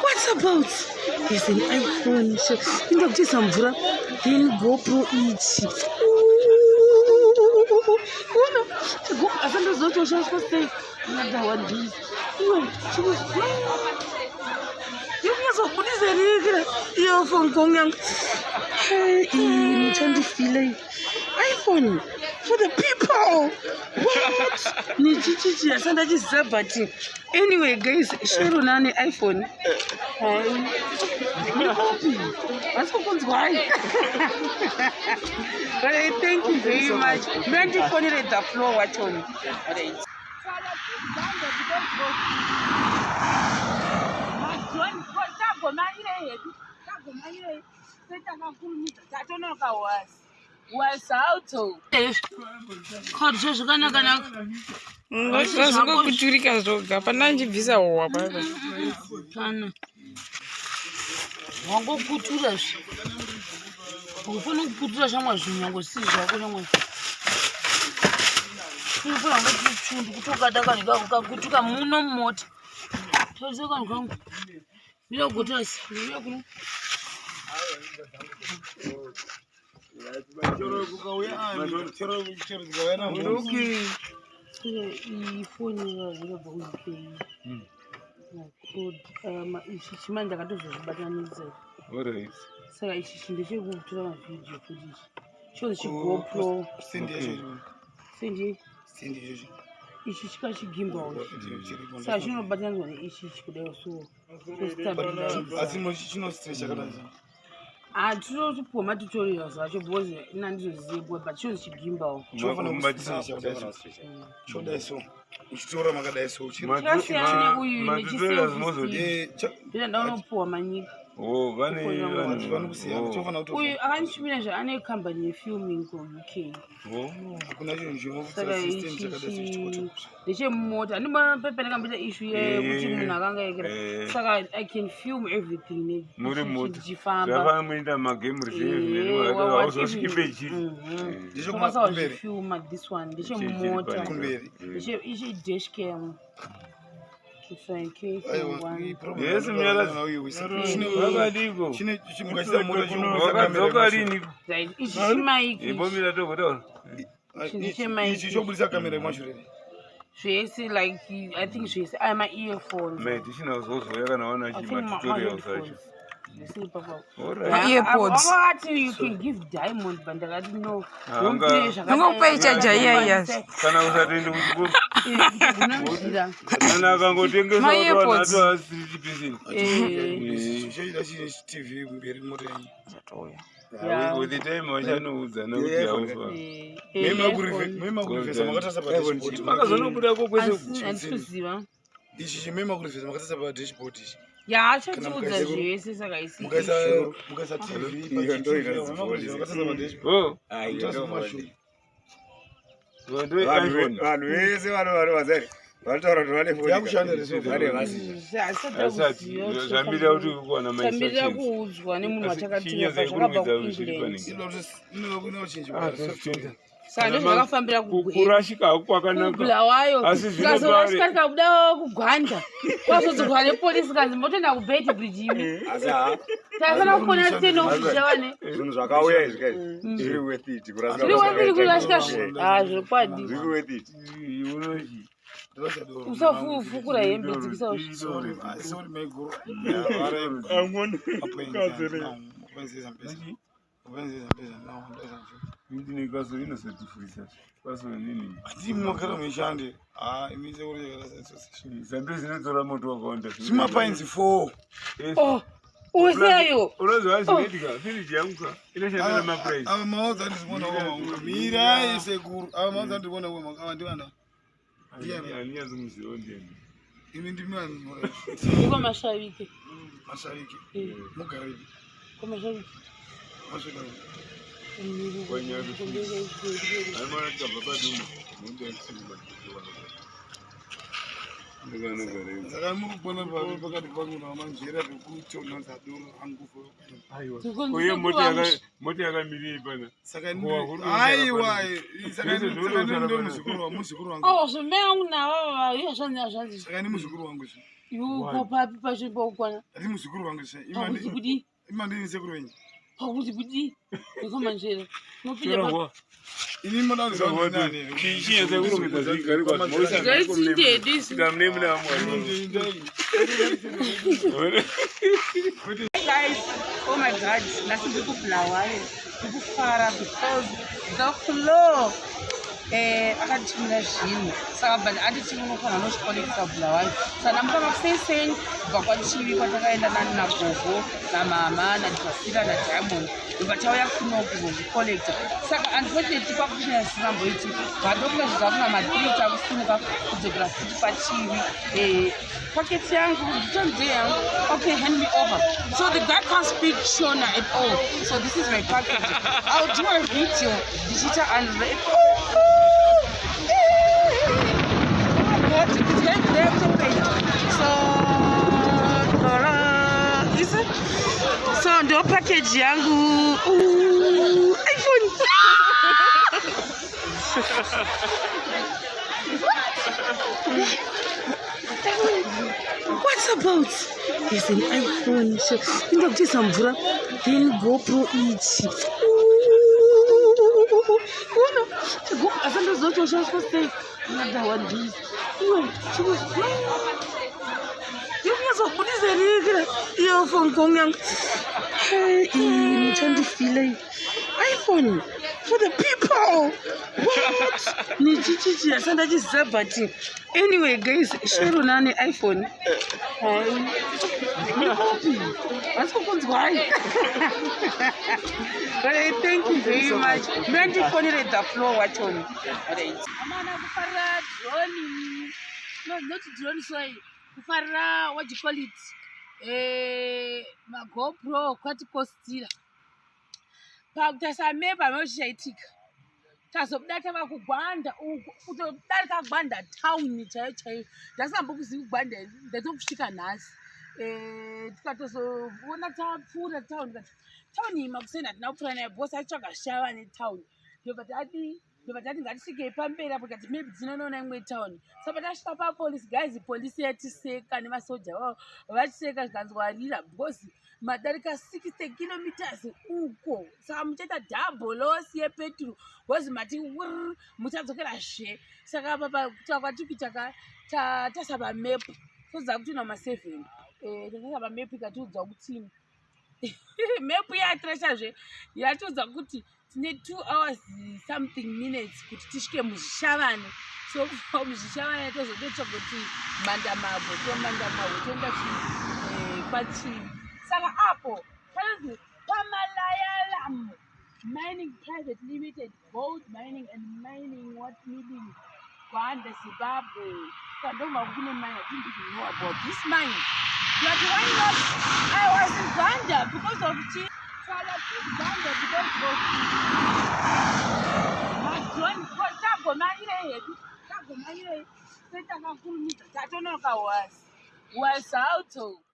What's about? There's an iPhone. Inda kutisa mvura. Then GoPro ichi. Ona. Asi ndozotoshandiswa sei? Another one this. Iwe, chimwe. Yokunyatsobudisa here iyo phone kong yangu. Hey, muchandifila iyi. iPhone for the people. What? Nechichichi asi ndachiziva, but anyway guys, Shero nane iPhone. Hai. Muri kupi? Vasi kukunzwai. But I thank you very much. Ndandifonere the floor wachoni. Alright. Tagomanyirei hedu, tagomanyirei setakakurumidza, tatonoka wasauto kodyo zvakanakanaka. Zvingokuturika zvoga, pana ndichibvisa howa papa. Pana wangokutura zve, ufana kukutura shamwa, zvinhu nyange zvisiri zvako shamwa, unofana ngoti kutokada kanhu kako kakutuka muno mumota. Tarisa kanhu kangu, mira kugotasi, mira kuno. Chero dzikauya namhosi. Iyi foni zvinobva kuUK. Ichi chimani ndakatozozvibatanidza. Saka ichi chi ndechekutora mavhidhiyo futi, ichi chonzi chiGoPro. Stand yacho iri. Sendi. Stand ichocho. Ichi chikachigimbawo, saka chinobatanidzwa neichi ichi kudai, so chostabilize. Asi chinostretch chakadai. Hatinotopuwa matutorials acho because ina ndizozive, but chinonzi chigimbawo. Chinofanira kustretcha kudai so. Chodai so. Uchitora makadai so. Chakasiyana neuyu. Matutorials mozoti. Ndina ndaunopuwa manyika. Oh, vane Vanhu vanokusiyana. Oh. Chinofanira kuto Uyu akandishumira zvaane kambani yefilming kuUK. Oh. Hakuna chinhu chinobvisa Saka system ichi chakadai so chikoto. Ndechemumota, andimboona pepe ndakamboita issue yekuti munhu akanga ekera. Saka I can film everything Muri mota. ndichifamba. Zvafana muita magame reserve. Hauzosviki pechiri. Tokwanisa Ndechekumberi. kuzvifilma. This one ndechemumota. Kumberi. Ichi dash cam. Aiwa, iyi problem Yes, yandinotaura Mnyaradzi. nayo iwe. Vakadiko. Mukaisa mota chinobudisa kamera Wakadzoka yemashure. rini? Ichi chimaiki. Imbomira togotaura. Chinhu chemaiki. Ichi chobudisa kamera yemashure. Zvese, like, I think zvese aya maearphones. Maitisina kuzozouya kana wana I think chimatutorials acho. ma-headphones. Zvese ipapo. Alright. Ma-earpods. Vakati you can give Diamond, but ndakati no. Anga- Don't play zvakadai. Unongopa ichaja iya iya. Kana usatoende kuchikoro. Kunamzira. Kana akangotengesa Ma-earpods. watowana asiri person. Chichaita chine TV kumberi mota yenyu. With the time vachanoudzana kuti haufa. Mema kurivhesa makatarisa padashboard. Makazonobudako kwese. Handikuziva. Ichi chimema kurivhesa makatarisa padashboard ichi. Yaachatiudza Kana zvese, saka isi Mukaisa TV Iyo ndo inonzi mema kurivhesa makatarisa padashboard. Oh, Mutarisa kumashure. ndo iPhone. Vanhu vese vano vanotaura kuti vane foni. Yakushanda reso. Vane vasina. Asati zvambira kuti kuwana Tambirira mainstructions. kuudzwa nemunhu Asi wachakatenga chinyadza zvakabva yekurumidza zviri kuEngland. panenge. Inoda kuchinjwa. Ah, totenda. Saka ndozvakafambira Kurashika haku kwakanaka. kuBulawayo. Asi zvino Tikazorashika, tikabuda kuGwanda, kwazodzokwa nepolisi, kanzi motoenda kuBeitbridge imi. Asi ha Taifana kupona tenokushawane. zvinhu zvakauya izvi kai zviri worth it kurasika. Zviri worth it kurashika. Ah, zvokwadi. Zviri worth it. Unochi. Usafukura hembe dzikisa. Sorry, sorry maiguru. Amweni. Ndine kaso inozotifurisa. Kaso nini? Mmakara muishande. Zambe zinotora moto wakawanda. Zvimapainzi 4. Yes. Oh, useyo. Unoziva zvinoitika, firiji yangu ka inoshanda nemaprice. Ava maodza ndizikuona kwa mirai sekuru. Ava maodza ndikuona kwa ava ndivana. Handinyazi muzivo ndiani. Imi ndimi vanhu. Ndikwamashavike. Mashariki. Mugara ipi? Kwamashavike. Masvika ipi? Anoona tikabva paduma. Munhu Saka muri kubona papi pakati pangu namanjera pekutonanza doro rangu. Uye mota yakamirei pana? Saka Kuwa kuri kuenda aiwa, pana. saka Zvese zvinoda ndo pana. muzukuru wangu, muzukuru wangu. Oh, zvimai wangu navava iyo zvanzi zvanzi. Saka ni muzukuru wangu zve. Iwe papi pacho paukwana? Ati muzukuru wangu zve. Pakuti kudii? Imandini sekuru wenyu. Pakuti kudii? Ndikomanjera. Unopinda pa Ini moda kuziva ndini nani. Chinyatsa kurongedza zvigari kwazvo. Ngaitinde isu. Mune mune vamwe. Hey guys, oh my God, nhasi ndiri kuBulawayo, ndiri kufara because the flow akatitumira zvinhu, saka but atiti unofanira nozvicollecta Bulawayo. Saka ndamuka makuseni kubva kwaChivi kwatakaenda nani nagogo namama naJasira naDiamond, ndobva tauya kuno kuzozvicollecta. Saka unfortunately kwakuchina zvisingamboiti, bvandokuda zvizva kuna ma3 takusimuka kudzokera futi paChivi. Packet yangu nditonde yangu. Okay, hand me over. So the guy can't speak Shona at all, so this is my package. I'll do a video ndichiita unwrap. Oh my God, it's going there to pay. So is it? So ndo package yangu. Ooh, iPhone. What's about? There's an iPhone. So, inda mvura, then GoPro ichi. Ona, asandozotoshandiswa sei? Ndawandisa. Iwe, yokunyatsobudisa rikira iyo phone yangu. Muchandifila iPhone for the people. What? Nechichichi asandachiziva, but anyway guys, shero nane iPhone. Ndikopi? Hasi kukunzwai. But I thank you very much. Ndandifonere the floor wachoni. Right. Amana kufarira drone. No, not drone, sorry. Kufarira, what do you call it? MaGoPro kwatikostira. Pakutarisa map hameno chichaitika. Tazobuda tava kuGwanda uku, kutodarika Gwanda town chaiyo chaiyo. Ndasingambokuzivi kuGwanda, ndatokusvika nhasi. Tikatozoona tapfuura town, tikati town iyi makuseni hatina kupfuura nayo because aitsvaga shava netown. Ndobva tadi, ndobva tati ngatisvikei pamberi apo, tikati maybe tinonoona imwe town. Saka tasvika papolisi guys, polisi yatiseka nemasoja vavo vachiseka, zvikanzwarira because madarika 60 kilometers uko, saka muchaita double loss yepetro because mati wrr, muchadzokerazve. Saka apa kwatiri kuita ka tasa pamap toziva kuti nama 7, tasasa pamap, ikatiudza kuti map yatirashazve, yatiudza kuti tine 2 hours something minutes kuti tisvike muZvishavane. So kubva muZvishavane tozototsvaga kuti Mandamabwe, to Mandamabwe toenda kwaChivi. Saka apo panonzi paMalayalam Mining Private Limited, gold mining and mining what milling, Gwanda, Zimbabwe. Saka ndobva kune mine. I didn't even know about this mine, but why not? I was in Gwanda because of chi. So I was in Gwanda because of madrone. Tagomanyirei hedu, tagomanyirei setakakurumidza, tatonoka was auto.